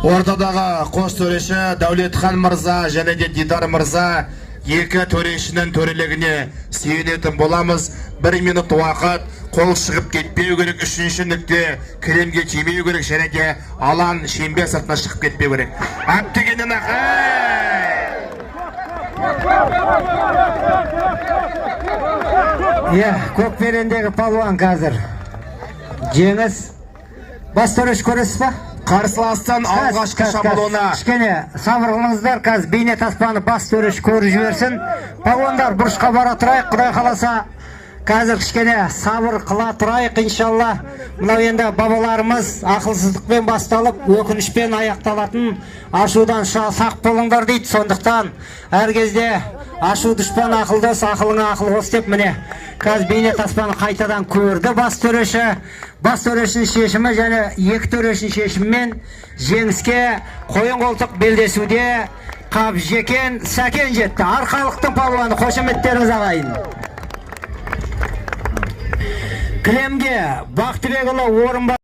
Ортадағы қос төреші Дәулетхан мырза және де Дидар мырза, екі төрешінің төрелігіне сүйенетін боламыз. Бір минут уақыт, қол шығып кетпеу керек, үшінші нүкте кілемге тимеу керек және де алаң шеңбер сыртына шығып кетпеу керек. Әптігеннен ақ, ей! Иә, көкберендегі палуан қазір. Жеңіс. Бас төреші, көресіз ба? Қарсыластан алғашқы Қазір, шабуылына. Кішкене сабыр қылыңыздар, қазір бейне таспаны бас төреші көріп жіберсін. Палуандар, бұрышқа бара тұрайық, құдай қаласа. Қазір кішкене сабыр қыла тұрайық, иншалла. Мынау енді бабаларымыз ақылсыздықпен басталып, өкінішпен аяқталатын ашудан сақ болыңдар дейді. Сондықтан әр кезде ашу дұшпан, ақыл дос, ақылыңа ақыл қос деп, міне, қазір бейне таспаны қайтадан көрді бас төреші. Бас төрешінің шешімі және екі төрешінің шешімімен жеңіске қоян қолтық белдесуде Қабжекен Сәкен жетті. Арқалықтың палуаны, қошеметтеріңіз, ағайын. Кілемге Бақтыбекұлы Орынбас.